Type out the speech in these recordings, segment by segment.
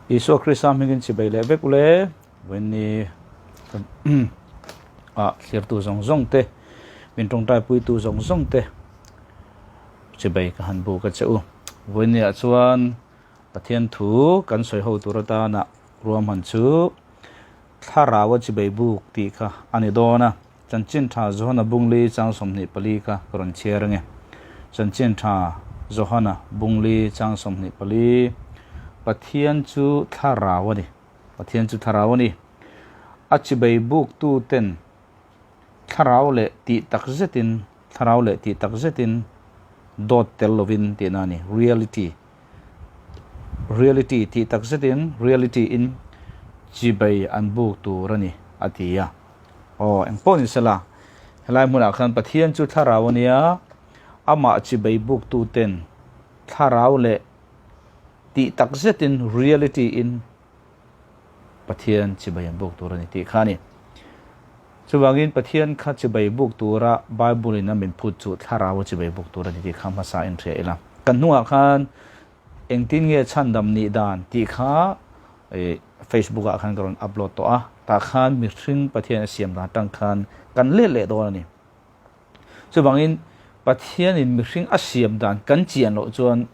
Isua Krista hmingin chibai leh vek ule Vawiinni ah thlirtu zawng zawng te min tawngtai puitu zawng zawng te chibai ka han buk a che u. Vawiinni ah chuan Pathian thu kan sawi ho tur atana ruahman chu Thlarau a chibai buk tih kha a ni dawn a, Chanchin Tha Johana Bungli chang 24 kha ka rawn chhiar ange. Chanchin Tha Johana Bungli chang 24, Pathian chu Thlarau a ni, Pathian chu Thlarau a ni. A chibai buktu ten Thlarau leh tih tak zetin, Thlarau leh tih tak zetin dawt tel lovin tihna a ni, reality. Reality tih tak zetin reality in chibai an buk tur a ni a ti a. Aw eng pawh ni sela, helai hmunah khan Pathian chu thlarau a nia, amah chibai buk tu ten thlarau leh tih tak zetin reality in Pathian chibai an buk tur a ni tih kha a ni. Chuvangin Pathian kha chibai buk tura Bible in a min phut chu thlarau a chibai buk tur a ni tih kha hmasa in hria ila. Kan hnungah khan engtin nge chhandam nih dan tih kha Facebook ah khan ka rawn upload tawh a, tah khan mihring Pathian a siam dan atang khan kan let leh dawn a ni. Chuvangin Pathianin mihring a siam dan kan chian loh chuan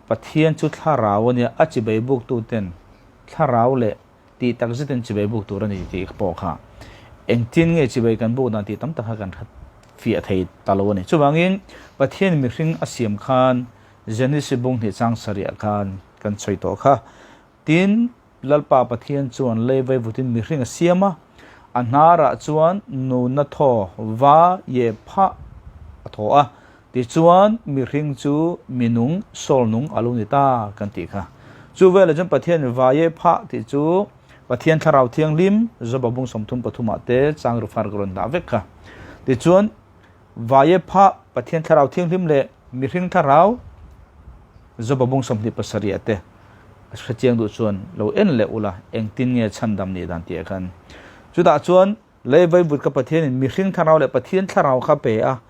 Pathian chu thlarau a nia, a chibai buktuten thlarau leh tih tak zetin chibai buk tur a ni tih pawh kha engtin nge chibai kan buk dan tih tam tak kha kan fiah thei ta lo a ni. Chuvangin Pathian mihring a siam khan Genesis bung hnih chang sarih ah khan kan sawi tawh kha. Tin, Lalpa Pathian chuan lei vaivutin mihring a siam a, a hnarah chuan nunna thaw va ye phah a thaw a, tichuan mihring chu minung sawl nung a lo ni ta kan tih kha. Chu velah chuan Pathian va ye phah tih chu Pathian Thlarau Thianghlim Joba bung 33 ah te chang rufar ka rawn dah vek kha. Tichuan va ye phah Pathian Thlarau Thianghlim leh mihring thlarau Joba bung 27 ah te A hrechiang duh chuan lo en leh ula, engtin nge chhandam nih dan tih ah khan. Chutah chuan lei vaivut kha Pathianin mihring thlarau leh Pathian thlarau kha pe a,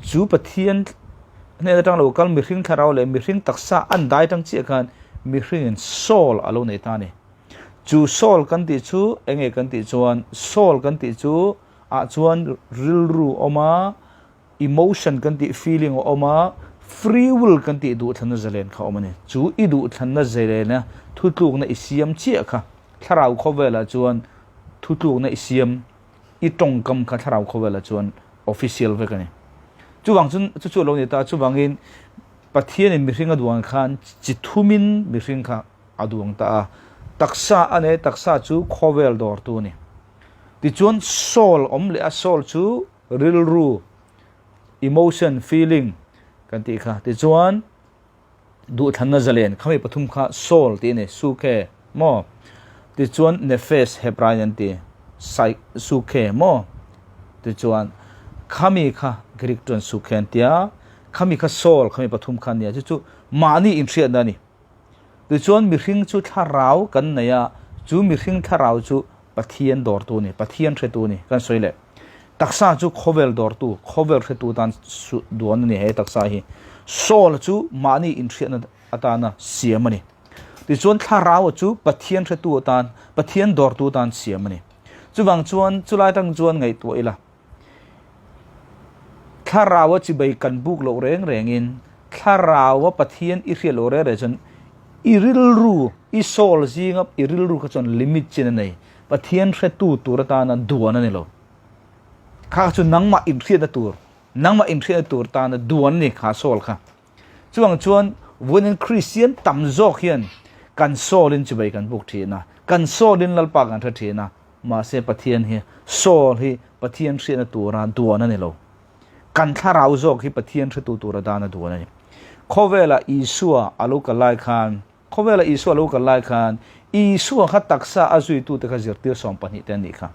chu Pathian hnen atang lo kal mihring thlarau leh mihring taksa an dai tang chiah khan mihringin soul a lo nei ta a ni. Chu soul kan tih chu enge kan tih chuan soul kan tih chu ah chuan rilru awm a, Emotion kan tih feeling a awm a, free will kan tih duhthlanna zalen kha a awm a ni. Chu i duhthlanna zalena thutlukna i siam chiah kha thlarau khawvelah chuan thutlukna i siam, i tawngkam kha thlarau khawvelah chuan official vek a ni. Chuvang chuan chu chu a lo ni ta, chuvangin Pathianin mihring a duang khan chi thumin mihring kha a duang ta a, taksa a nei, taksa chu khawvel dawrtu a ni. Tichuan soul awm leh a, soul chu Rilru, emotion, feeling, kan tih kha. Tichuan, duhthlanna zalen, khami pathum kha soul tih a ni, suke, maw? Tichuan, nefesh, Hebrain an ti, psy, suke, maw? Tichuan, khami kha Greek chuan suke an ti a, khami kha soul, khami pathum kha a ni a, chu chu mahni inhriatna a ni. Tichuan, mihring chu thlarau kan nei a, chu mihring thlarau chu Pathian dawrtu a ni, Pathian hretu a ni, kan sawi leh. Taksa chu khawvel dawrtu, khawvel hretu tan duan a ni he taksa hi. Soul chu mahni inhriatna atana siam a ni. Tichuan thlarau chu Pathian hretu atan, Pathian dawrtu atan siam a ni. Chuvang chuan chulai atang chuan ngaihtuah ila. Thlaraua chibai kan buk loh reng rengin Thlaraua Pathian i hriat loh reng reng chuan i rilru, i soul zinga i rilru kha chuan limit chin a nei. Pathian hretu tur atana duan a ni lo. Kha chu nangmah inhriatna tur, nangmah inhriatna tur tana duan a ni kha soul kha. Chuvang chuan vawiin Kristian tam zawk hian kan soul in chibai kan buk thin a, kan soul in Lalpa kan hre thin a, mahse Pathian hi soul hi Pathian hriatna tura duan a ni lo. Kan thlarau zawk hi Pathian hretu tura dana duan a ni. Khawvela Isua a lo kal lai khan, Khawvela Isua a lo kal lai khan Isua kha taksa a zuitute kha zirtir 12 te an nih kha.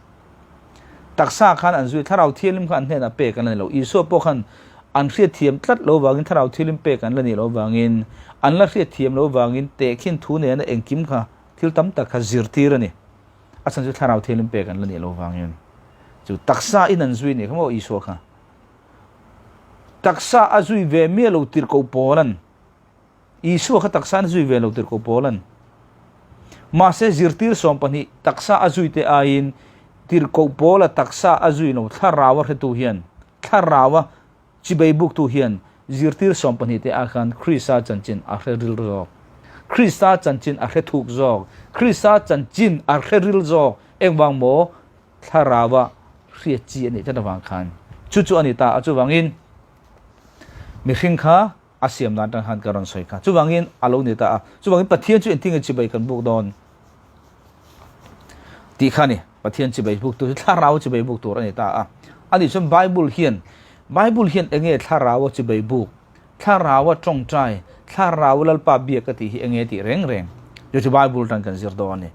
Taksa khan an zui, Thlarau Thianghlim kha an hnenah pek an la ni lo. Isua pawh khan an hriatthiam tlat lo vangin, Thlarau Thianghlim pek an la nih loh vangin, an la hriatthiam loh vangin tehkhin thu nena engkim kha thil tam tak kha zirtir a ni. A chhan chu Thlarau Thianghlim pek an la nih loh vangin. Chu taksa in an zui nih kha maw Isua kha. Taksa a zui ve miah lo tirhkoh Paula'n. Isua kha taksa in a zui ve lo tirhkoh Paula'n. Mahse zirtir 12 taksa a zui te aiin tirhkoh Paula taksa a zui lo thlarau a hretu hian thlarau a chibei buktu hian zirtir 12 te ah khan Krista chanchin a hre ril zawk. Krista chanchin a hre thuk zawk. Krista chanchin a hre ril zawk. Engvang maw thlarau a hriat chi a nih tlat avang khan chu chu a ni ta a. Chuvangin mihring kha a siam dan atang khan ka rawn sawi kha. Chuvangin a lo ni ta a. Chuvangin Pathian chu engtin nge chibai kan buk dawn tih kha a ni. Pathian chibai buk tur chu thlarau chibai buk tur a ni ta a. A nih chuan Bible hian Bible hian enge thlarau a chibai buk, thlarau a tawngtai, thlarau Lalpa biak a tih hi enge tih reng reng chu chu Bible atang kan zir dawn a ni.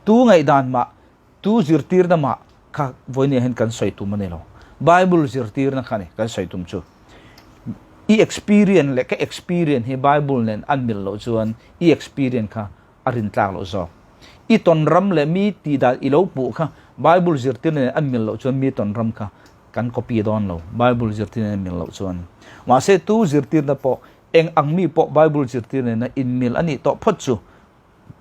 Tu ngaihdan mah Tu zirtirna mah kha vawinia hian kan sawi tum a ni lo. Bible zirtirna kha a ni kan sawi tum chu. I experience leh ka experience hi Bible nen an mil loh chuan i experience kha a rintlak loh zawk. I tawn ram leh mi tih dan i lo hmuh kha Bible zirtirna nen an mil loh chuan mi tawn ram kha kan copy dawn lo Bible zirtirna nen an mil loh chuan. Mahse tu zirtirna pawh eng ang mi pawh Bible zirtirna nena inmil a nih tawh phawt chu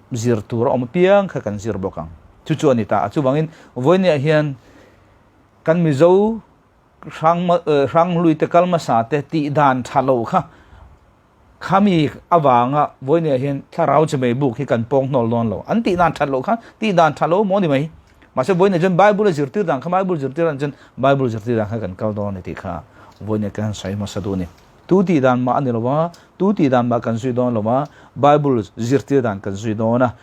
zir tur a awm apiang kha kan zir bawk ang. Chu chu a ni ta a. Chuvangin vawinia hian kan Mizo hrang hranghlui te kal hmasa te tih dan tha lo kha khami avanga vawinia hian thlarau chi mai buk hi kan pawng hnawl dawn lo. An tih dan that loh kha tih dan tha lo maw ni mai. Mahse vawinia chuan Bible a zirtir dan kha Bible zirtir dan chuan Bible zirtir dan kha kan kal dawn a ni tih kha vawinia kan sawi hmasa duh a ni. Tu tih dan mah a ni lo a, tu tih dan mah kan zui dawn lo a, Bible zirtir dan kan zui dawn a.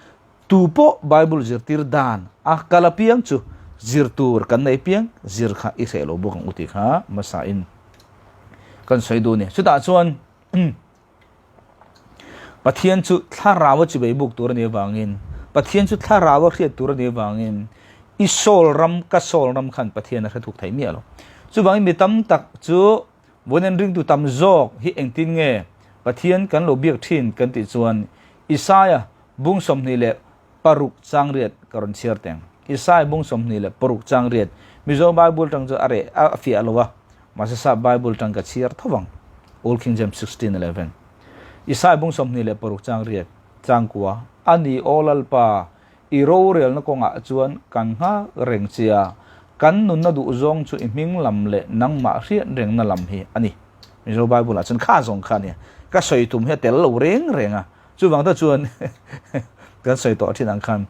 Tu pawh Bible zirtir dan a kal apiang chu zir tur kan nei piang, zir kha i hreh lo bawk ang u tih kha hmasa in kan sawi duh a ni. Chutah chuan Pathian chu thlarau a chibei buk tur a nih avangin, Pathian chu thlarau a hriat tur a nih avangin i sawl ram ka sawl ram khan Pathian a hre thuk thei miah lo. Chuvangin mi tam tak chu Vawiin ringtu tam zawk hi engtin nge Pathian kan lo biak thin kan tih chuan Isaia bung 26 chang riat ka rawn chhiar teng. Isaia bung 26 chang riat Mizo Bible tang chu a reh a fiah lo a, mahse sap Bible tang ka chhiar tho vang. Old King James 16:11 Isaia bung 26 chang riat chang kua a ni aw Lalpa I rorelna kawngah chuan kan nghak reng che a, kan nunna duh zawng chu i hming lam leh nangmah hriat rengna lam hi a ni. Mizo Bible-ah chuan kha zawng kha a nia. Ka sawi tum hi a tel lo reng reng a, chuvang tak chuan kan sawi tawh thin ang khan.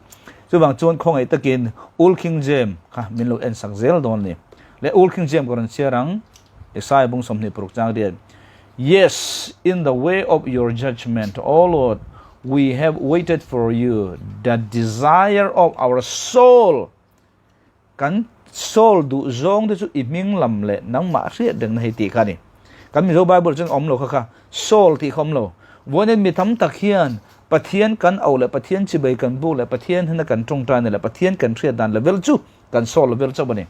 Chuvang chuan khawngaih takin Old King James kha min lo en sak zel dawn a ni. Leh Old King James ka rawn chhiar ang, Isaiah bung 26 chang riat. Yes, in the way of your judgment, O Lord, we have waited for you, the desire of our soul. Kan soul duh zawng te chu i hming lam leh nangmah hriat reng na hei tih kha ni. Kan Mizo Bible chuan awm lo kha kha, soul tih kha awm lo. Vawiin mi tam tak hian Pathian kan auh leh Pathian chibai kan buk leh Pathian hna kan tawngtai na leh Pathian kan hriat dan level chu kan soul level chauh a ni.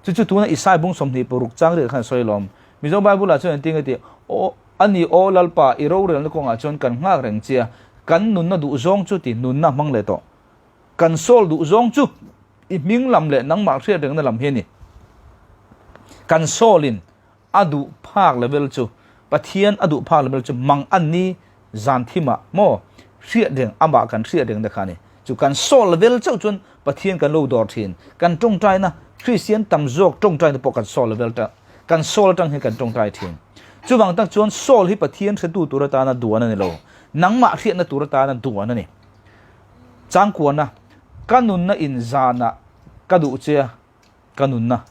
Chu chu tuna Isai bung 26 chang riat khan sawi lawm. Mizo Bible ah chuan engtin nge tih, Aw, a ni aw Lalpa, i rorelna kawngah chuan kan nghak reng che a, kan nunna duh zawng chu ti nunna hmang leh tawh. Kan sawl duh zawng chu i hming lam leh nangmah hriat rengna lam hi a ni. Kan sawlin a duh phak level chu, Pathian a duh phak level chu mang an ni zan thimah maw hriat reng, amah kan hriat rengna kha a ni. Chu kan sawl level chauh chuan Pathian kan lo dawr thin. Kan tawngtaina, Kristian tam zawk tawngtaina pawh kan sawl level ta, kan sawl atang hian kan tawngtai thin. Chuvang tak chuan sawl hi Pathian hretu tur atana duan a ni lo, nangmah hriatna tur atana duan a ni. Changkuana, Ka nunna in zanah ka duh che a, Ka nunna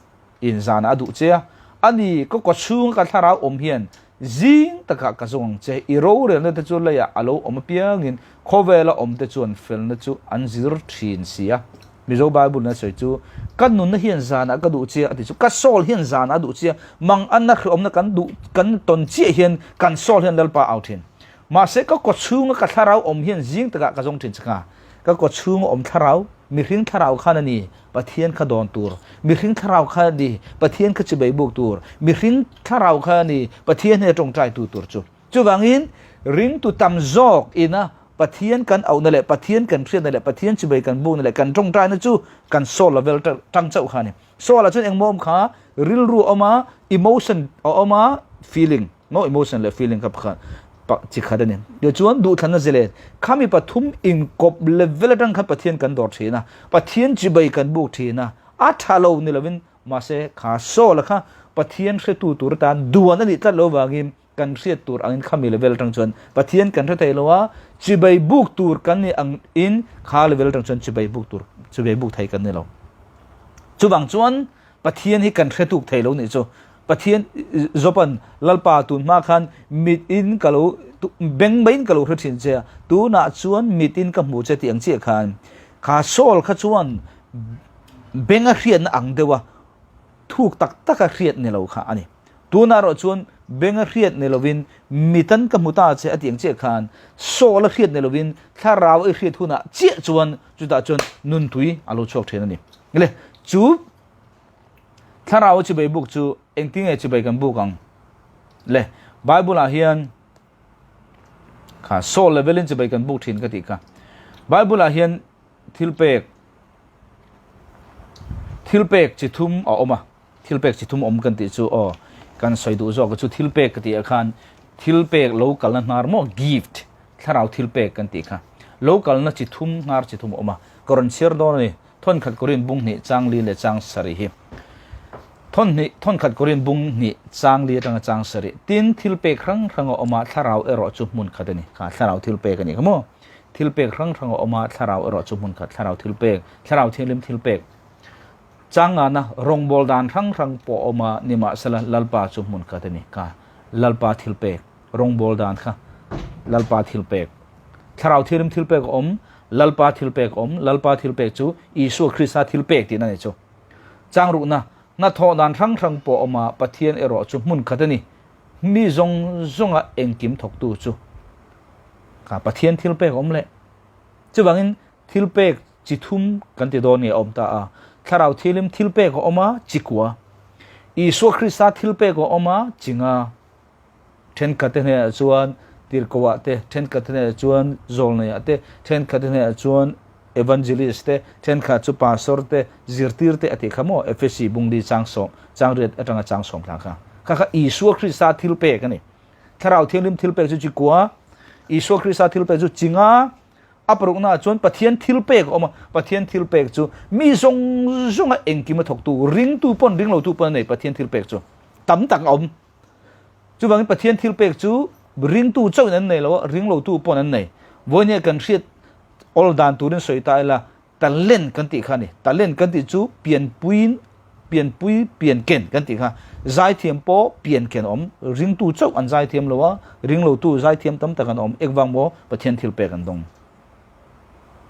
in zana a duh che a, a ni, ka kawchhunga ka thlarau awm hian zing takah ka zawng ang che. I rorelna te chu leiah a lo awm apiangin khawvela awm te chuan felna chu an zir thin si a. Mizo Bible in a sawi chu, Ka nunna hian zanah ka duh che a, a ti chu. Ka soul hian zanah a duh che a, manganna hrehawmna kan duh kan tawn chiah hian kan soul hian Lalpa a au thin. Mahse ka kawchhunga ka thlarau awm hian zing takah ka zawng thin che kha. Ka kawchhunga awm thlarau, mihring thlarau khan a ni, Pathian kha dawn tur, mihring thlarau kha a ni, Pathian kha chibei buk tur, mihring thlarau kha a ni, Pathian hi a tawngtai tu tur chu. Chuvangin, ringtu tam zawk ina Pathian kan auhna leh Pathian kan hriatna leh Pathian chibei kan bukna leh kan tawngtaina chu kan soul level tang chauh kha a ni. Soul ah chuan engmaw awm kha? Rilru a awm a, emotion a awm a, feeling, no emotion leh feeling kha pakhat. Chi khat a ni. Tichuan duhthlanna zelen khami pathum inkawp level atang khan Pathian kan dawr thin a, Pathian chibai kan buk thin a, a tha lo ni lovin mahse kha Saul-a kha Pathian hretu tur atan duan a nih tlat lo vangin kan hriat tur angin khami level atang chuan Pathian kan hre thei lo a, chibai buk tur kan nih angin kha level atang chuan chibai buk tur chibai buk thei kan ni lo. Chuvang chuan Pathian hi kan hre tuk thei lo nih chu. Pathian Job-a'n Lalpa tun hma khan mit in ka lo beng maiin ka lo hre thin che a, tunah chuan mit in ka hmu che tih ang chiah khan kha Saul kha chuan beng a hriatna ang deuh a, thuk tak tak a hriat ni lo kha a ni. Tunah erawh chuan beng a hriat ni lovin mitan ka hmu ta che a tih ang chiah khan Saul a hriat ni lovin thlarau a i hriat hunah chiah chuan chutah chuan nuntui a lo chhuak thin a ni. Le chu Thlarau chibai buk chu engtinge chibai kan buk ang? Le, Bible ah hian kha soul level in chibai kan buk thin ka tih kha. Bible ah hian thil pek thil pek chi thum a awm a, thil pek chi thum awm kan tih chu aw kan sawi duh zawk chu thil pek ka tih ah khan thil pek lo kalna hnar maw gift thlarau thil pek kan tih kha lo kalna chi thum hnar chi thum a awm a, ka rawn chhiar dawn a ni. Thawnkhat Korin bung hnih chang li leh chang sarih hi Thawnhnih Thawnkhat Korin bung hnih chang li atanga chang sarih Tin, thil pek hrang hrang a awm a, thlarau erawh chu hmun khat a ni. Kha thlarau thil pek a ni kha maw? Thil pek hrang hrang a awm a, thlarau erawh chu hmun khat, thlarau thil pek, thlarau thianghlim thil pek. Chang ngana rawngbâwl dan hrang hrang pawh a awm a, nimahsela Lalpa chu hmun khat a ni. Kha Lalpa thil pek. Rawngbâwl dan kha Lalpa thilpek. Thlarau Thianghlim thilpek a awm, Lalpa thilpek a awm, Lalpa thilpek chu Isua Krista thilpek tihna a ni chu. Changrukna, hnathawh dan hrang hrang pawh a awm a, Pathian erawh chu hmun khat a ni. Mi zawng zawnga engkim thawktu chu kha Pathian thilpek a awm leh. Chuvangin thilpek chi thum kan ti dawn nge a awm ta a. Thlarau Thianghlim thilpek a awm a, chi kua. Isua Krista thilpek a awm a, chi nga. Thenkhatte hnenah chuan tirhkohah te, thenkhatte hnenah chuan zawlneiah te, thenkhatte hnenah chuan evangelist te, thenkhat chu pastor te, zirtir te a tih kha maw? Efesi bungli changsawm, changriat atanga changsawm thla kha. Kha kha Isua Krista thil pek a ni. Thlarau Thianghlim thil pek chu chi kua, Isua Krista thil pek chu chi nga, a paruknaah chuan Pathian thil pek a awm a, Pathian thil pek chu mi zawng zawnga engkim a thawktu, ringtu pawn ringlotu pawn a nei Pathian thil pek chu tam tak a awm. Chuvangin Pathian thil pek chu ringtu chauhin an nei lo a, ringlotu pawn an nei. Vawinia kan hriat awl dan turin sawi ta ila, talent kan tih kha a ni. Talent kan tih chu pianpuiin, pianpui pianken kan tih kha. Zaithiam pawh pianken a awm, ringtu chauh an zaithiam lo a, ringlotu zaithiam tam tak an awm. Engvang maw Pathian thil pek an dawng?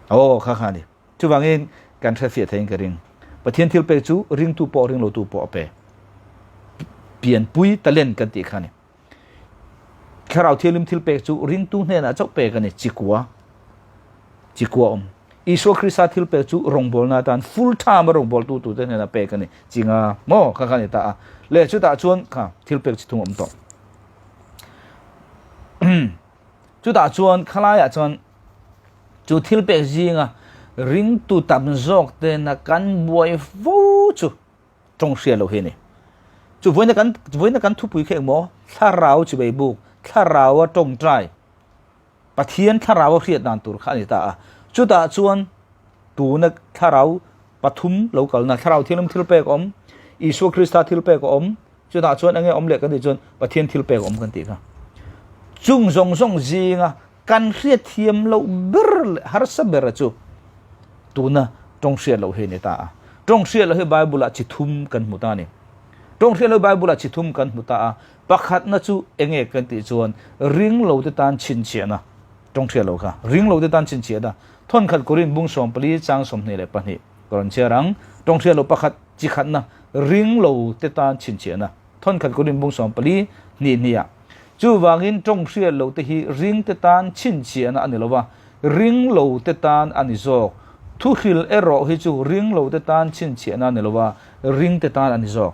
Aw kha kha a ni. Chuvangin kan hrefiah theiin ka ring. Pathian thil pek chu ringtu pawh ringlotu pawh a pe. Pianpui talent kan tih kha a ni. Thlarau Thianghlim thil pek chu ringtu hnenah chauh pek a ni, chikua. Chikua awm. Isua Krista thil pek chu rawngbawlna atan full time a rawngbawltu tute hnenah pek a ni. Chinga maw kha kha a ni ta a. Le chutah chuan kha thil pek chi thung a awm tawh. Chutah chuan khalaiah chuan Chu thil pek zinga ringtu tam zawk tena kan buai fo chu tawng hriat loh hi a ni. Chu vawiina kan vawiina kan thupui kha engmaw thlarau chibei buk, thlaraua tawngtai, Pathian thlaraua hriat dan tur kha a ni ta a. Chutah chuan tuna thlarau pathum lo kalna thlarau thianghlim thil pek a awm, Isua Krista thil pek a awm, Chutah chuan enge awm leh kan tih chuan Pathian thil pek a awm kan tih kha. Chung zawng zawng zinga kan hriatthiam loh ber leh harsa bera chu tuna tawng hriat loh hi a ni ta a. Tawng hriat loh hi Bible ah chi thum kan hmu ta a ni. Tawng hriat loh hi Bible ah chi thum kan hmu ta a. Pakhatna chu enge kan tih chuan ring lo te tan chhinchhiahna tawng hriat loh kha. Ring lo te tan chhinchhiahna Thawnkhat Korin bung 14 chang 22 ka rawn chhiar ang. Tawng hriat loh pakhat Chi khatna, ring lo te tan chhinchhiahna, thawnkhat Korin bung 14 hnih hniah. Chuvangin tawng hriat lo te hi ring te tan chhinchhiahna a ni lo va, ring lo te tan a ni zawk. Thuhril erawh hi chu ring lo te tan chhinchhiahna a ni lo va, ring te tan a ni zawk.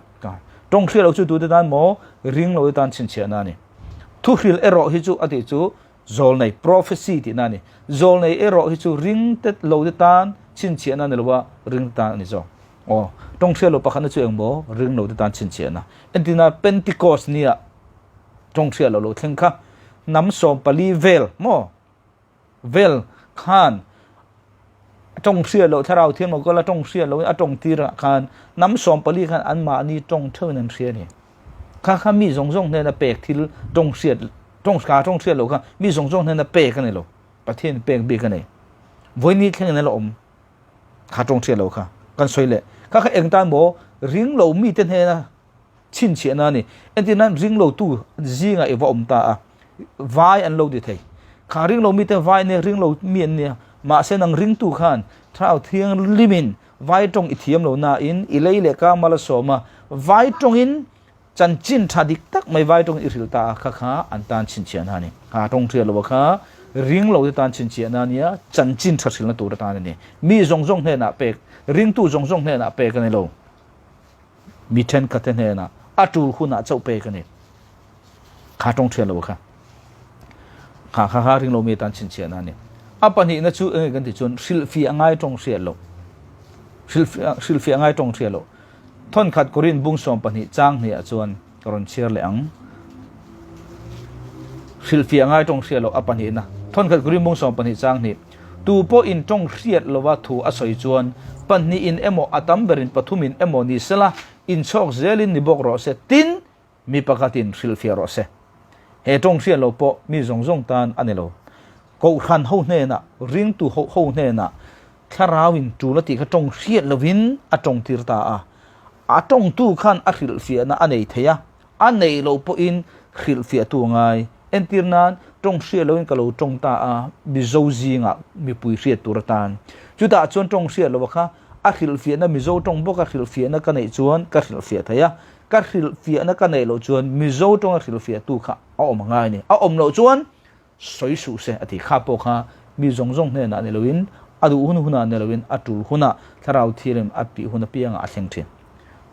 Tawng hriat lo chu tute tan maw? Ring lo te tan chhinchhiahna a ni. Thuhril erawh hi chu a tih chu Zawlnei, prophecy, tihna a ni. Zawlnei erawh hi chu ring te lo te tan chhinchhiahna a ni lo a, ring te tan a ni zawk. Aw, tawng hriat lo pakhatna chu eng maw? Ring lo te tan chhinchhiahna. Entirna, Pentecost nia tawng hriat loh lo thleng kha. hnam 14 vel maw vel khan tawng hriat loh thlarau thiam lo kala tawng hriat loh a tawng tir ah khan hnam 14 khan an mahni tawng theuhin an hria a ni. Kha kha mi zawng zawng hnena pek thil tawng hriat tawng ka tawng hriat loh kha mi zawng zawng hnena pek a ni lo. Pathian pek bik a nei. Vawiin thlengin a la awm. Kha tawng hriat loh kha kan sawi leh. Kha kha eng tan maw ring lo mite hnena chhinchhiahna a ni. Entir nan ring lo tu zingah i va awm ta a, vai an lo ti thei. Kha ring lo mite vai nia ring lo mi an nia. Mahse nang ringtu khan Thlarau Thianghlimin vai tawng i thiam lo nain i lei leh ka mal a sawm a, vai tawngin Chanchin tha dik tak mai vai tawng i hrilh ta a kha kha an tan chhinchhiahna a ni. Kha tawng hriat lo a kha ring lo te tan chhinchhiahna a nia, chanchin tha hrilhna tur atan a ni. Mi zawng zawng hnenah pek, ringtu zawng zawng hnenah pek a ni lo. Mi thenkhat te hnenah a tul hunah chauh pek a ni. Kha tawng hriat lo a kha. Kha kha kha ring lo mi tan chhinchhiahna a ni. A pahnihna chu enge kan tih chuan hrilhfiah ngai tawng hriat loh. Hrilhfiah ngai tawng hriat loh. Thawnkhat Korin bung 12 chang hniah chuan ka rawn chhiar leh ang. Hrilhfiah ngai tawng hriat loh a pahnihna. Thawnkhat Korin bung 12 chang hnih. Tu pawhin tawng hriat lova thu a sawi chuan pahnihin emaw a tam berin pathumin emaw ni sela inchhawk zelin ni bawk rawh se tin mi pakhatin hrilhfiah rawh se. He tawng hriat loh pawh mi zawng zawng tan a ni lo. Kohhran ho hnenah, ringtu ho ho hnenah Thlarauin tul a tih kha tawng hriat lovin a tawng tir ta a. A tawngtu khan a hrilhfiahna a nei thei a, a neih loh pawhin hrilhfiahtu a ngai. Entir nan, tawng hriat loin ka lo tawng ta a, Mizo zingah mipui hriat tur atan. Chutah chuan tawng hriat loh kha a hrilhfiahna Mizo tawng bawka hrilhfiahna ka neih chuan ka hrilhfiah thei a, ka hrilhfiahna ka neih loh chuan Mizo tawnga hrilhfiahtu kha a awm a ngai a ni. A awm loh chuan sawi suh se a ti. Kha pawh kha mi zawng zawng hnenah ni loin, a duh hun hunah ni loin, a tul hunah thlarau thialim a tih hun apiangah a thleng thin.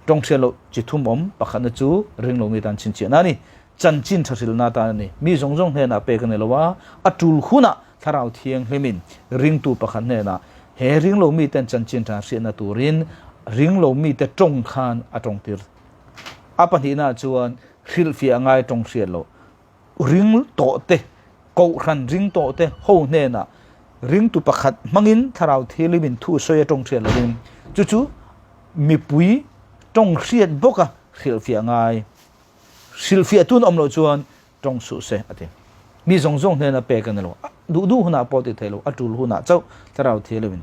Tawng hriat loh chi thum awm pakhatna chu ring lo mi tan chhinchhiahna a ni. Chanchin tha hrilhna atan a ni. Mi zawng zawng hnenah pek a ni lo a, a tul hunah thlarau thianghlimin ringtu pakhat hnenah he ring lo miten chanchin tha hriatna turin ring lo mite tawng khan a tawng tir. A pahnihnaah chuan hrilhfiah ngai tawng hriat loh ring tawh te, kohhran ring tawh te ho hnenah ringtu pakhat hmangin thlarau thianghlimin thu sawi a tawng hriat lovin chu chu mipui tawng hriat bawka hrilhfiah ngai. Hrilhfiah tun awm loh chuan tawng suh se a ti. Mi zawng zawng hnena pek a ni lo. Duh duh hunah pawh ti thei lo, a tul hunah chauh thlarau thianghlimin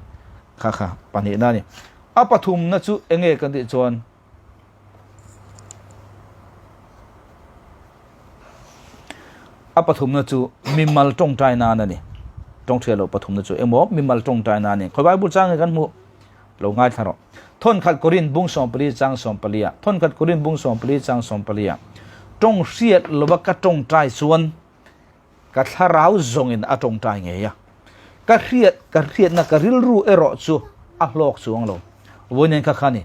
kha kha pahnihna a ni. A pathumna chu enge kan tih chuan A pathumna chu mimal tawngtai nan a ni. Tawngthriat loh pathumna chu emaw mimal tawngtai nan a ni. Khawi Bible chang nge kan hmuh? Lo ngaithla rawh. Thawnkhat Korin bung 14 chang 14 ah Thawnkhat Korin bung 14 chang 14 ah Tawnghriat lova ka tawngtai chuan ka thlarau zawngin a tawngtai ngei a. Ka hriat ka hriatna ka rilru erawh chu a hlawk chuang lo. Vawiin kha kha ni.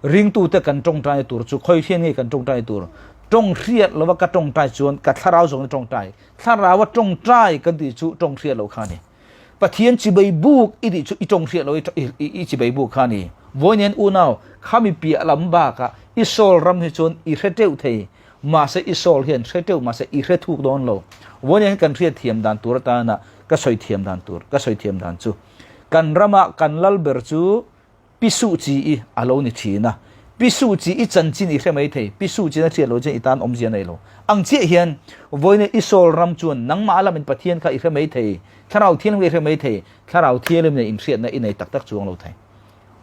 Ringtute kan tawngtai tur chu khawi hian nge kan tawngtai tur? Tawng hriat lova ka tawngtai chuan ka thlarau zawngin a tawngtai. Thlaraua tawngtai kan tih chu tawng hriat loh kha ni. Pathian chibai buk i tih chu i tawng hriat loh i chibai buk kha ni. Vawiin unau khami piah lam bakah i sawl ram hi chuan i hre teuh thei. Mahse i sawl hian hre teuh mahse i hre thuk dawn lo. Vawiin kan hriat thiam dan tur atana ka sawi thiam dan tur ka sawi thiam dan chu kan rama kan lal ber chu Pi Suh Chi i a lo ni thin a. Pi Suh Chi i chanchin i hre mai thei. Pi Suh Chi na hriat loh chuan i tan awmzia nei lo. Ang chiah hian vawiin i sawl ram chuan nangmah lamin Pathian kha i hre mai thei, Thlarau Thianghlim kha i hre mai thei, Thlarau Thianghlim nen inhriatna i nei tak tak chuang lo thei.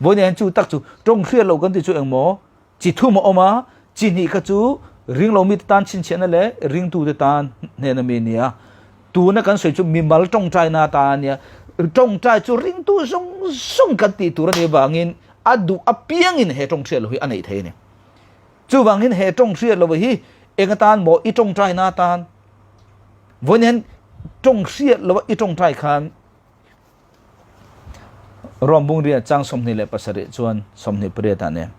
Vawiin hian chu tak chu tawng hriat loh kan tih chu engmaw chi thum a awm a, chi hnih kha chu ringlo mite tan chhinchhiahna leh ringtute tan hnena mi a ni a. Tuna kan sawi chu mimal tawngtaina atan a nia. Tawngtai chu ringtu zawng zawng kan tih tur a nih avangin a duh apiangin he tawng hriat loh hi a neih thei a ni. Chuvangin he tawng hriat loh hi eng atan maw i tawngtaina atan vawiin hian tawng hriat loh i tawngtai khan Rom bungria chang 27 chuan 28 ah nen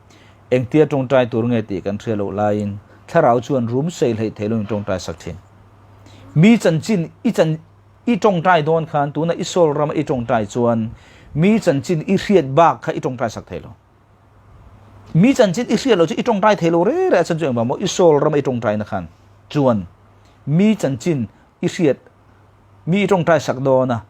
engtia tawngtai tur nge tih kan hria loh laiin thlarau chuan rum sei hleih thei loin tawngtai sak thin. Mi chanchin i chan i tawngtai dawn khan tuna i sawl rama i tawngtai chuan mi chanchin i hriat bak kha i tawngtai sak thei lo. Mi chanchin i hriat lo chu i tawngtai thei lo re re a chan chu engvang maw i sawl rama i tawngtai na khan chuan mi chanchin. i hriat mi i tawngtai sak dawn a,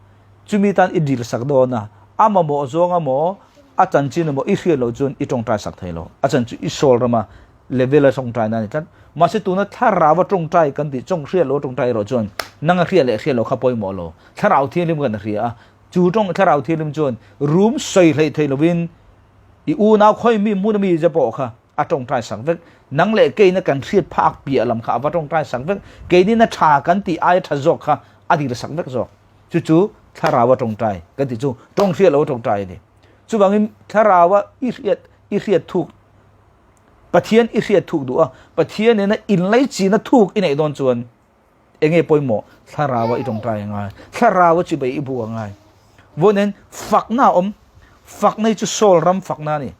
chumi tan i dil sak dawn a, a mamawh zawng emaw a chanchin emaw i hriat loh chuan i tawngtai sak thei lo. A chan chu i sawl rama level a tawngtai na a ni tlat. Mahse tuna thlarau a tawngtai kan tih chawng hriat loh a tawngtai erawh chuan nang a hriat leh hriat loh kha pawimawh lo. Thlarau thianghlim kan hria a, chu tawng thlarau thianghlim chuan rum sawi hleih thei lovin i unau khawi mi hmun ami je pawh kha a tawngtai sak vek. Nang leh keina kan hriat phak piah lam kha a va tawngtai sak vek. Keinin a tha kan tih aia tha zawk kha a dil sak vek zawk. Chu chu thlarau a tawngtai kan tih chu tawng hriat loh a tawngtai a ni. Chuvangin thlarau a i hriat i hriat thuk Pathian i hriat thuk duh a, Pathian nena inlaichin a thuk i neih dawn chuan enge pawimawh? Thlarau a i tawngtai a ngai. Thlarau a chibai i bu a ngai. Vawiin fakna a awm. Fakna hi chu Saul ram fakna a ni.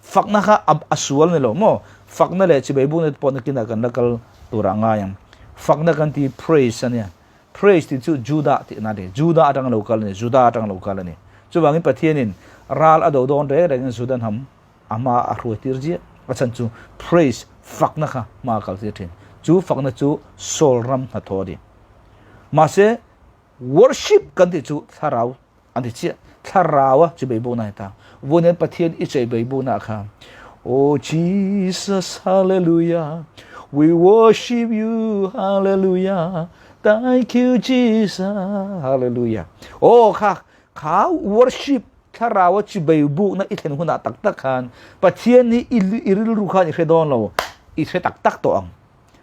Fakna kha a sual ni lo maw? Fakna leh chibai bukna te pawh nakinah kan la kal turah a ngai ang. Fakna kan ti praise a nia. Praise tih chu Judah tihna a ni. Judah atanga lo kal a ni. Judah atanga lo kal a ni. Chuvangin Pathianin ral a do dawn reng rengin Judah hnam a hma a hruai tir ziah. A chhan chu praise, fakna kha hma a kal tir thin. Chu fakna chu Saul ram hnathawh a ni. Mahse worship kan tih chu thlarau an ti chiah. Thlarau a chibei bukna a ni ta. Vawiin Pathian i cheibei bukna kha Oh Jesus hallelujah we worship you hallelujah thank you Jesus hallelujah Oh kha kha worship thlarau a chibei bukna i thlen hunah tak tak khan Pathian hi i rilru khan i hre dawn lo i hre tak tak tawh ang.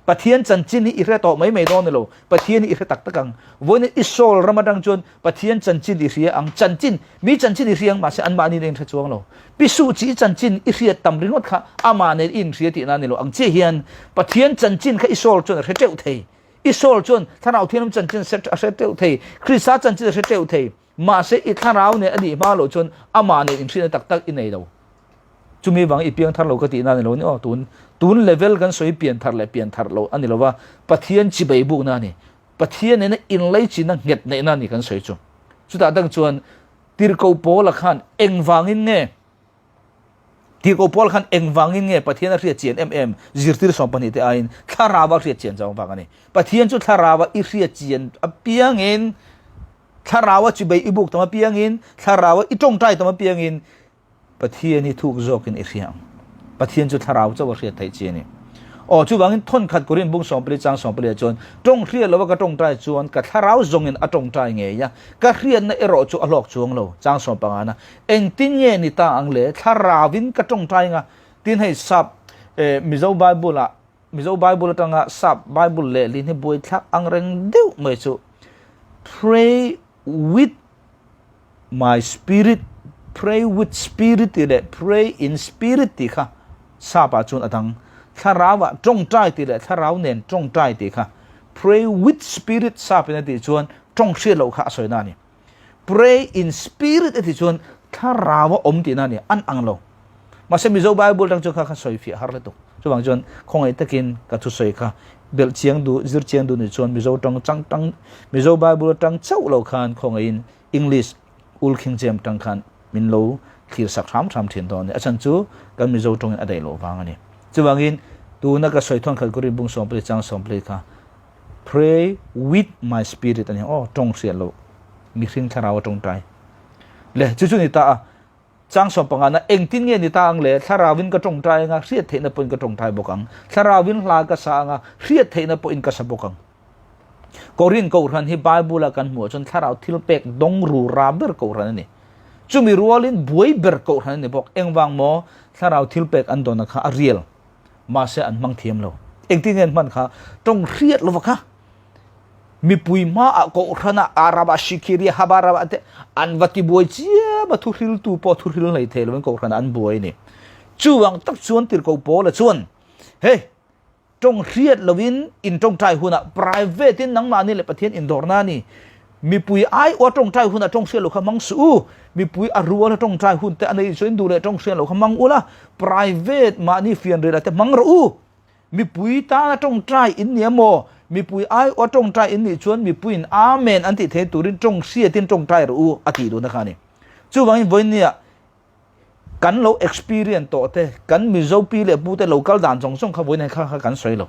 Pathian chanchin hi i hre tawh mai mai dawn ni lo, Pathian hi i hre tak tak ang. Vawiin i Saul ram atang chuan Pathian chanchin i hria ang, chanchin, mi chanchin i hria ang mahse anmahni nen i hre chuang lo. Pi Suh chi i chanchin i hriat tam ringawt kha amah nen i inhria tihna a ni lo ang chiah hian Pathian chanchin kha i Saul chuan a hre teuh thei. I Saul chuan Thlarau Thianghlim chanchin a hre teuh thei, Krista chanchin a hre teuh thei. Mahse i thlarau nen a nih hma loh chuan amah nen inhriatna tak tak i nei lo. Chumi vang i piang thar lo ka tihna a ni lo ni aw. Tun tun level kan sawi pian thar leh pian thar loh a ni lo va, Pathian chibei bukna a ni. Pathian nena inleichina nghet neihna a ni kan sawi chu. Chutah dang chuan Tirhkoh Paula khan engvangin nge Tirhkoh Paul khan engvangin nge Pathian a hriat chian em em zirtir 12 te aiin thlarau a hriat chian zawng vang a ni. Pathian chu thlarau a i hriat chian apiangin Thlarau a chibei i buk tam apiangin, thlarau a i tawngtai tam apiangin Pathian hi thuk zawkin i hria ang. Pathian chu thlarau chauh a hriat theih chi a ni. Aw, chuvangin thawnkhat Korin bung 14 chang 14 ah chuan, Tawng hriat lova ka tawngtai chuan ka thlarau zawngin a tawngtai ngei a, ka hriatna erawh chu a hlawk chuang lo, chang 15 na. Engtin nge ni ta ang le? Thlarauvin ka tawngtai nga. Tin hei sap, eh, Mizo Bible ah Mizo Bible atanga sap Bible lehlin hi buaithlak ang reng deuh mai chu Pray with my spirit, pray with spirit tih leh pray in spirit tih kha sap ah chuan a dang. Thlarau ah tawngtai tih leh thlarau nen tawngtai tih kha pray with spirit sap in a tih chuan tawng hriat loh kha a sawi na a ni. Pray in spirit a tih chuan thlarau a awm tihna a ni, an ang lo. Mahse Mizo Bible tang chuan kha kha sawi fiah har lutuk. Chuvang chuan khawngaih takin ka thusawi kha belh chiang duh, zir chiang duh nih chuan Mizo tang chang tang Mizo Bible atang chauh lo khan khawngaihin English Old King James tang khan min lo thlir sak hram hram thin dawn a ni. A chhan chu kan Mizo tawngin a daih loh vang a ni. Chuvangin tuna ka sawi thawn khat Korin bung 14 chang 14 kha Pray with my spirit a ni. Aw, tawng hriat loh mihring thlarau a tawngtai. Le, chu chu ni ta a. Chang 15 na engtin nge ni ta ang le? Thlarauvin ka tawngtai anga, hriat theihna pawhin ka tawngtai bawk ang. Thlarauvin hla ka sa anga, hriat theihna pawhin ka sa bawk ang. Korin Kohhran hi Bible-a kan hmuh chuan thlarau thil pek dawng ru ra ber Kohhran a ni. Chumi rualin buai ber Kohhran a ni bawk. Engvang maw? Thlarau thil pek an dawnna kha a real. Mahse an hmang thiam lo. Engtin nge an hman kha? Tawng hriat lova kha. Mipui hmaah Kohhrana Araba Shikhiria Habaraba te an va ti buai chiam a, thuhriltu pawh thuhril hlei thei lovin Kohhrana an buai a ni. Chuvang tak chuan Tirhkoh Paula chuan, Hei, tawng hriat lovin in tawngtai hunah private in nangmahni leh Pathian indawrna a ni. Mipui aiawh a tawngtai hunah tawng hriat loh kha hmang suh u. Mipui a rual a tawngtai hun te a nei chuan duh leh tawng hriat loh kha hmang ula, private mahni fianrial ah te hmang rawh u. Mipui tana tawngtai in ni emaw, mipui aiawh a tawngtai in nih chuan mipuiin Amen an tih theih turin tawng hriatin tawngtai rawh u a tih duhna kha a ni. Chuvangin vawiinniah kan lo experience tawh te, kan Mizo pi leh pu te lo kal dan zawng zawng kha vawiin kha kha kan sawi lo.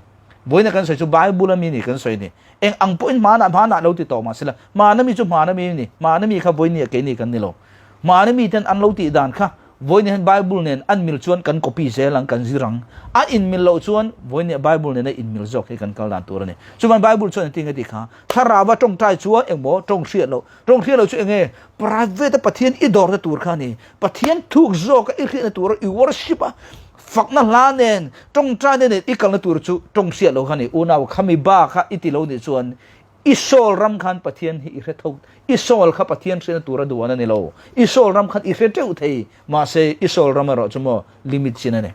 Vawiina kan sawi chu Bible a mi ni kan sawi ni. Eng ang pawhin hmanah hmanah lo ti tawh mah sela, hmana mi chu hmana mi a ni. Hmana mi kha vawiin ah keini kan ni lo. Hmana mi ten an lo tih dan kha vawiin hian Bible nen an mil chuan kan copy zel ang, kan zir ang. An inmil loh chuan vawiin ah Bible nena inmil zawk hi kan kal dan tur a ni. Chuvan Bible chuan engtin nge tih kha, Thlarauva tawngtai chuan engmaw tawng hriat loh. Tawng hriat loh chu enge? Private a Pathian i dawrna tur kha a ni. Pathian thuk zawka i hriatna tura i worship a, fakna hla nen, tawngtaina nen i kalna tur chu tawng hriat loh kha a ni. Unau khami ba kha i ti lo nih chuan i soul ram khan Pathian hi i hre tho, i soul kha Pathian hriatna tura duan a ni lo. I soul ram khan i hre teuh thei, mahse i soul ram erawh chu maw limit chin a ni.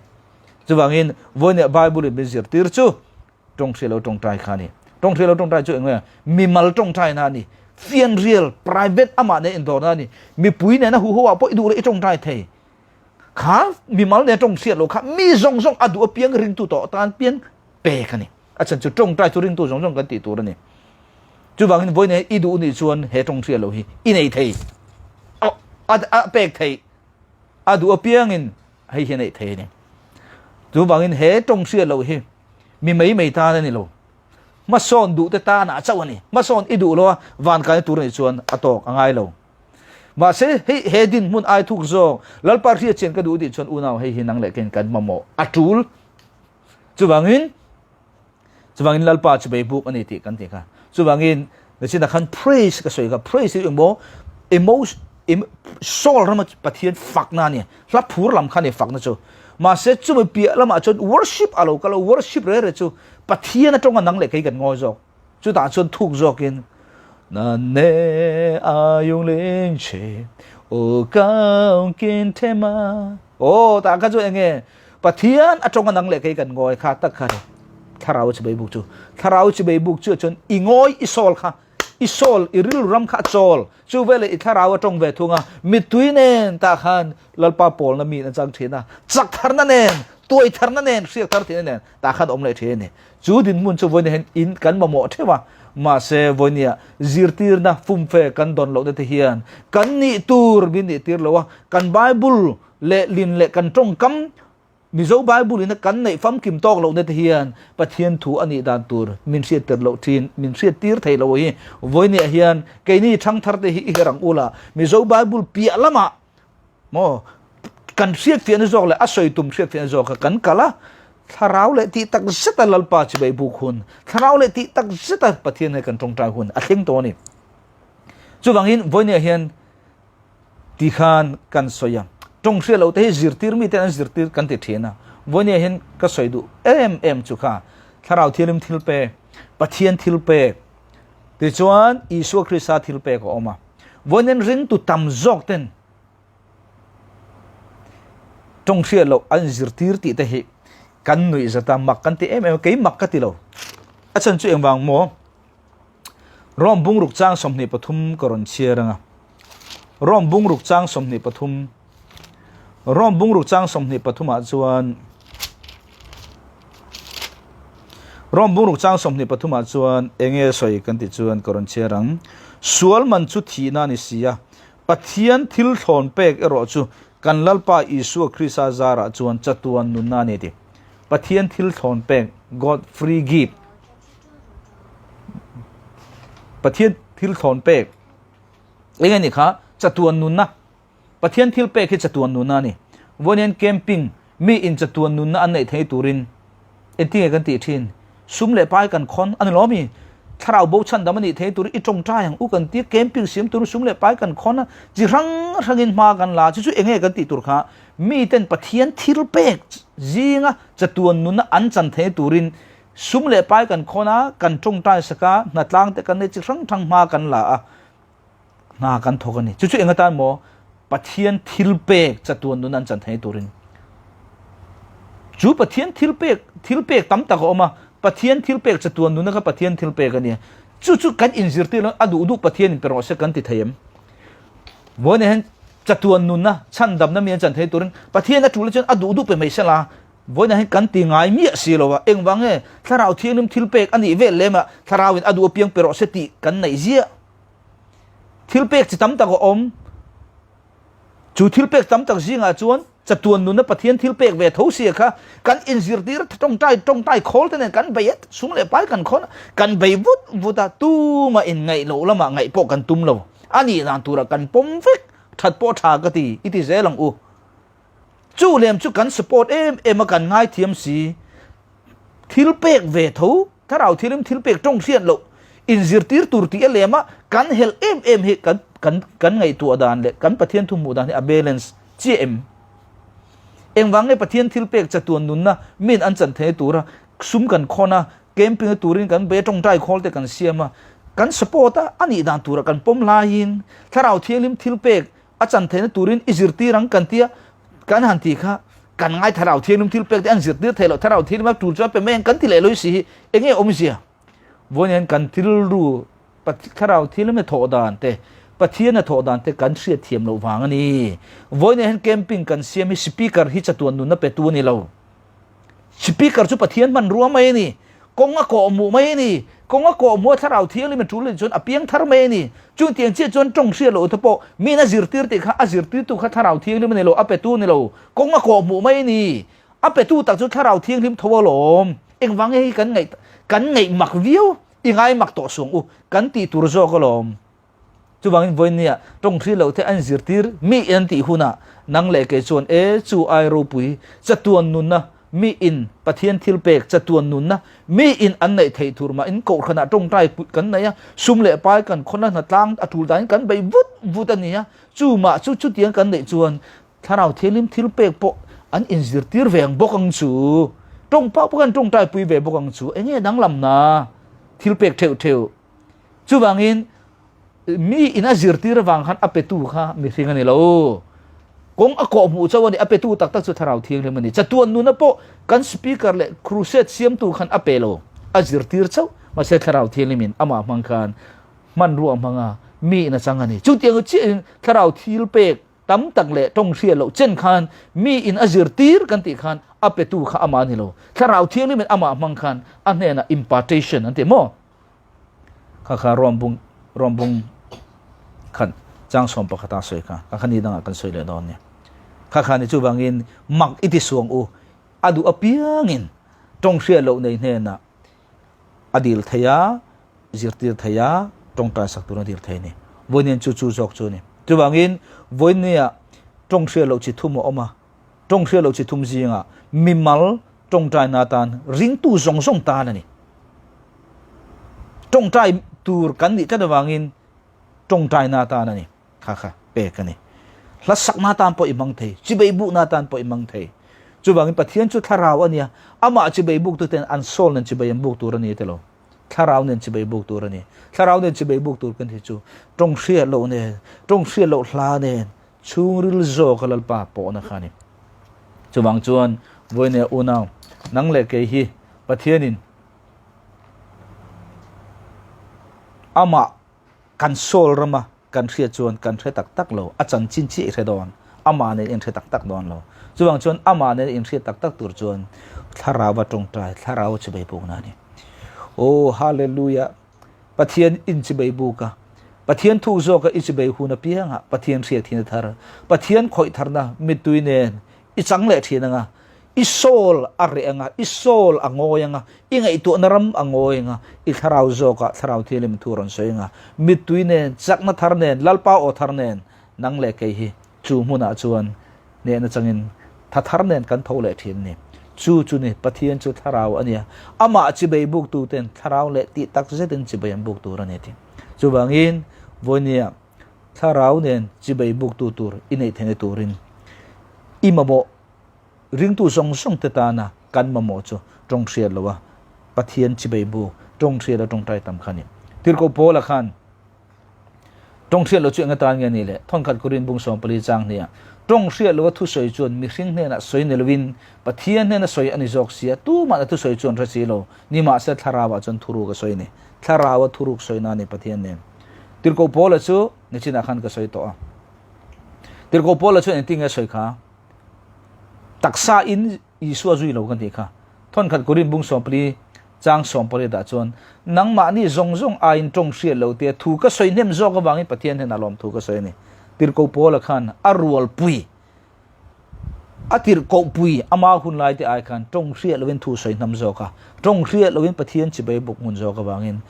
Chuvangin vawinia Bible in min zirtir chu Tawng hria lo tawngtai kha a ni. Tawng hria lo tawngtai chu eng nge? Mimal tawngtaina a ni. Fianrial, private, amah nen indawrna a ni. Mipui nena huho ah pawh i duh leh i tawngtai thei. Kha mimal nena tawng hriat lo kha mi zawng zawng a duh apiang ringtu tawh tan pian pek a ni. A chhan chu tawngtai chu ringtu zawng zawng kan tih tur a ni. Chuvangin vawiin i duh nih chuan he tawng hriat lo hi i nei thei. A pek theih. A duh apiangin hei hi a neih thei a ni. Chuvangin he tawng hriat loh hi mi mai mai tan a ni lo. Hmasawn duh te tanah chauh a ni. Hmasawn i duh lo a, van kaina tur a nih chuan a tawk a ngai lo. Mahse hei he dinhmun ai thuk zawk Lalpa hriat chian ka duh tih chuan unau hei hi nang leh keiin kan mamawh a tul. Chuvangin chuvangin Lalpa chu beibuk a ni tih kan ti kha. Chuvangin nachinah khan praise ka sawi kha. Praise hi engmaw emotion soul rama Pathian fakna a ni. Hla phur lam kha a ni fakna chu. Mahse chumi piah lamah chuan worship a lo kal a, worship re re chu Pathian aṭawnga nang leh kei kan ngawi zawk. Chutah chuan thuk zawkin Na ne ayung lin che o kaung kin thema. Aw tah kha chu enge Pathian aṭawnga nang leh kei kan ngawi kha tak kha ni. Thlarau chibei buk chu. Thlarau chibei buk chu chuan i ngawi i sawl kha i sawl i rilru ram kha a chawl. Chu veleh i thlarau a tawng ve thung a, mittui nen tah khan Lalpa pawlna mi in a chang thin a, chak tharna nen, tuai tharna nen, hriak thar thinna nen tah khan awm leh thin a ni. Chu dinhmun chu vawiin hian in kan mamawh theuh a, mahse vawinia zirtirna fumfe kan dawn lohna te hian kan nih tur min nih tir lo a, kan Bible lehlin leh kan tawngkam Mizo Bible ina kan neih famkim tawk lohna te hian Pathian thu a nih dan tur min hriattir loh thin, min hriattir thei lo hi. Vawinia hian keini thangthar te hi i her ang u la, Mizo Bible piah lamah maw kan hriatfiahna zawk leh a sawi tum hriatfiahna zawk kha kan kal a, thlarau leh tih tak zeta Lalpa chibai buk hun, thlarau leh tih tak zeta Pathian he kan tawngtai hun a thleng tawh a ni. Chuvangin vawinia hian Ti khan kan sawi a, tawng hriat loh te hi zirtir mite an zirtir kan ti thin a, vawinia hian ka sawi duh em em chu kha Thlarau Thianghlim thil pek, Pathian thil pek, tichuan Isua Krista thil pek a awm a, vawiin ringtu tam zawk ten tawng hriat loh an zirtir tih te hi kan nuih zat a, mak kan ti em em a, kei mak ka ti lo, a chhan chu engvang maw? Rom bungruk chang 23 ka rawn chhiar anga. Rom bungruk chang 23 Rom bungruk chang 23 ah chuan Rom bungruk chang 23 ah chuan enge sawi kan ti chuan ka rawn chhiar ang. Sual man chu thihna ni si a, Pathian thil thlawn pek erawh chu kan Lalpa Isua Krista zarah chuan chatuan nunna a ni ti. Pathian thil thlawn pek, God free gift. Pathian thil thlawn pek eng ani kha chatuan nunna Pathian thil pek hi chatuan nunna ani vawiin camping mi in chatuan nunna an neih thei turin engtinge kan tih thin sum leh pai kan khawn ani lo mi thlarau bo chhan dam ani thei tur i tawngtai ang u kan ti camping siam tur sum leh pai kan khawn a chi hrang hrangin hma kan la chu chu enge kan tih tur kha mi ten Pathian thil pek zinga chatuan nunna an chan thei turin Sum leh pai kan khawn a, kan tawngtai sak a, hnatlang te kan nei chi hrang hrang hma kan la a, hna kan thawk a ni. Chu chu eng atan maw? Pathian thil pek chatuan nun an chan thei turin. Chu Pathian thil pek, thil pek tam tak a awm a, Pathian thil pek chatuan nuna kha Pathian thil pek a ni. Chu chu kan inzirtir lo, a duh duh Pathian in pe rawh se kan ti thei em? Vawiin hian chatuan nunna, chhandamna mi an chan thei turin Pathian a tul chuan a duh duh pe mai sela, Vawiinah hian kan ti ngai miah si lo a, engvang nge Thlarau Thianghlim thil pek a nih vel lem a, Thlarauin a duh apiang pe rawh se tih kan neih ziah. Thil pek chi tam tak a awm. Chu thil pek tam tak zingah chuan. Chatuan nuna Pathian thil pek ve tho sia kha kan inzirtir tawngtai tawngtai khawl te nen kan bei a, sum leh pai kan khawn a, kan bei vut vut a, tuma inngaih loh lamah ngaih pawh kan tum lo. A nih dan turah kan pawm vek, that pawh tha ka ti, i ti zel ang u. Chu lem chu kan support em em a kan ngaithiam si. Thil pek ve tho, thlarau thilim thil pek tawng hriat loh inzirtir tur tih a lem a, kan helh em em hi kan kan kan ngaihtuah dan leh kan Pathian thu hmuh dan hi a balance chiah em? Engvang nge Pathian thil pek chatuan nunna min an chan theih tura sum kan khawn a, camping a turin kan bei a, tawngtai khawl te kan siam a, kan support a, a nih dan tura kan pawm laiin thlarau thianghlim thil pek a chan theihna turin i zirtir ang kan tia kan han ti kha kan ngai thlarau thianghlim thil pek te an zirtir theih loh thlarau thianghlim a tul chuan pe mai ang kan ti leh lawih si hi enge awmzia vawiin kan thilru thlarau thianghlim a thawh dan te Pathian a thawh dan te kan hriat thiam loh vang a ni vawiin hian camping kan siam hi speaker hi chatuan nunna petu a ni lo. Speaker chu Pathian hmanrua mai a ni. Kawng a kawhhmuh mai a ni. Kawng a kawhhmuh a Thlarau Thianghlim a tul leh chuan a piang thar mai a ni. Chung tiang chiah chuan tawng hriat loh te pawh miin a zirtir tih kha a zirtirtu kha Thlarau Thianghlim a ni lo, a petu a ni lo. Kawng a kawhhmuh mai a ni. A petu tak chu Thlarau Thianghlim tho alawm. Engvang nge hi kan ngaih kan ngaih mak viau i ngai mak tawh suang u kan tih tur zawk alawm. Chuvangin vawinia tawng hri loh te an zirtir mi an tih hunah nang leh kei chuan e chu ai ropui chatuan nunna mi in Pathian thil pek chatuan nunna mi in an neih theih tur mah in kohhranah tawngtai kan nei a, sum leh pai kan khawn a hnatlang a tul danin kan bei vut vut a nia, chu mah chu chutiang kan neih chuan Thlarau Thianghlim thil pek pawh an inzirtir ve ang bawk ang chu, tawng pah pawh kan tawngtai pui ve bawk ang chu, enge danglamna thil pek theuh theuh. Chuvangin mi in a zirtir avang khan a petu kha mihring a ni lo. Kawng a kawh hmuh chauh a ni, a petu tak tak chu Thlarau Thianghlim a ni. Chatuan nuna pawh kan speaker leh crusade siamtu khan a pe lo, a zirtir chauh. Mahse Thlarau Thianghlimin amah hmang khan hmanrua hmanga mi in a chang a ni. Chutiang chiahin Thlarau thil pek tam tak leh tawng hriat loh chen khan mi in a zirtir kan tih khan a petu kha amah a ni lo. Thlarau Thianghlimin amah hmang khan a hnenah impartation an ti maw? Kha kha Rom bung Rom bung khat chang sawm pakhata sawi kha kha kha ni dangah kan sawi leh dawn nia. Kha kha ni chuvangin mak i ti suang u a duh apiangin tawng hriat loh nei hnenah a dil thei a, zirtir thei a, tawngtai sak tur a dil thei a ni. Vawiin chu chu zawk chu a ni. Chuvangin vawinia tawng hriat loh chi thum a awm a, tawng hriat loh chi thum zingah mimal tawngtaina atan ringtu zawng zawng tan a ni. Tawngtai tur kan nih tlat avangin tawngtaina atan a ni. Kha kha pek a ni. Hla sakna atan pawh i hmang thei, chibei bukna atan pawh i hmang thei. Chuvangin Pathian chu thlarau a nia, amah chibei buktu ten an soul nen chibei an buk tur a ni te lo. Thlarau nen chibei buk tur a ni. Thlarau nen chibei buk tur kan ti chu tawng hriat loh nen, tawng hriat loh hla nen, chhungril zawka Lalpa pawhna kha a ni. Chuvang chuan Vawinia unau, nang leh kei hi Pathianin amah kan soul rama kan hriat chuan kan hre tak tak lo, a chanchin chiah i hre dawn, amah nen i inhre tak tak dawn lo. Chuvang chuan amah nen i inhriat tak tak tur chuan Thlarau-a tawngtai, Thlarau-a chibei bukna a ni. Aw Hallelujah! Pathian in chibei buk a, Pathian thuk zawka i chibei hun apiangah Pathian hriat thin a thar, Pathian khawih tharna mittui nen i chang leh thin anga, i soul a reh anga, i soul a ngawi anga, i ngaihtuahna ram a ngawi anga, i thlarau zawkah thlarau thianghlim thu a rawn sawi anga, mittui nen, chakna thar nen, Lalpa aw thar nen, nang leh kei hi chu hmunah chuan hnehna changin tha thar nen kan tho leh thin a ni. Chu chu ni, Pathian chu thlarau a nia, amah chibei buktuten thlarau leh tih tak zetin chibei an buk tur a ni tih. Chuvangin, vawinia thlarau nen chibei buktu tur i neih theihna turin i mamawh ringtu zawng zawng te tana kan mamawh chu tawng hriat loha Pathian chibei buk, tawng hriat a tawngtai tam kha a ni. Tirhkoh Paula khan Tawng hriat loh chu eng atan nge ni le? Thawnkhat Korin bung 14 chang hniah tawng hriat loha thusawi chuan mihring hnenah sawi ni loin Pathian hnena sawi a ni zawk sia, tumah a thusawi chuan hre si lo. Nimahse thlarauah chuan thuruk a sawi a ni. Thlaraua thuruk sawina a ni Pathian nen. Tirhkoh Paula chu nichinah khan ka sawi tawh a. Tirhkoh Paula chuan engtin nge a sawi kha? Taksa in Isua zui lo kan tih kha. Thawnkhat Korin bung 14 chang 18 ah chuan, Nangmahni zawng zawng aiin tawng hriat lo tia thu ka sawi hnem zawk avangin Pathian hian a lawm thu ka sawi a ni. Tirhkoh Paula khan a rualpui. A tirhkohpui ama hun lai te ai khan tawng hriat lovin thu sawi hnam zawk a, tawng hriat lovin Pathian chibai buk ngun zawk avangin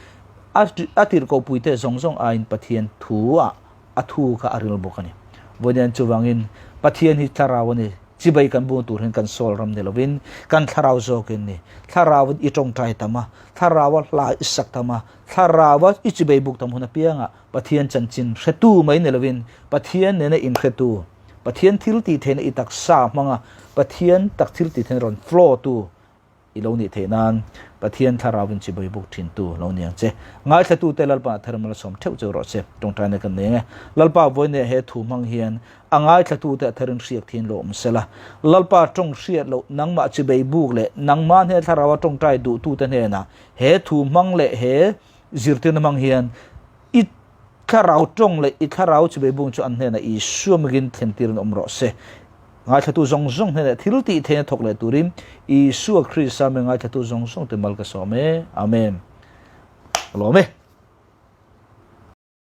a tirhkohpui te zawng zawng aiin Pathian thu ah a thu kha a ril bawk a ni. Vawiin chuvangin Pathian hi thlarau a ni, chibai kan bung tur hian kan soul ram ni lovin kan thlarau zawkin ni. Thlarauin i tawngtai tam a, thlaraua hla i sak tam a, thlaraua i chibai buk tam hun apiangah Pathian chanchin hretu mai ni lovin Pathian nena inhretu, Pathian thil tih theihna i taksa hmanga Pathian tak thil tih theihna rawn flow tu i lo nih theih nan Pathian thlarau in chibai buk thin tu lo ni ang che. Ngaithla te Lalpa a thar malsawm theuh cheu rawh se. Tawngtaina kan nei ang e. Lalpa vawiin he thu hmang hian a ngaithla te a tharin hriak thin lo awm sela. Lalpa tawng hriat loh nangmah chibai buk leh nangmah hne thlarau a tawngtai duh tu te hnenah he thu hmang leh he zirtirna hmang hian i thlarau tawng leh i thlarau chibai bung chu an hnenah Isua migin thlentir in awm rawh se. Ngaithlatu zawng zawng hnenah thil tih theihna thawk leh turin Isua Krista mi ngaithlatu zawng zawng te mal ka sawm e. Amen. Ka lawm e.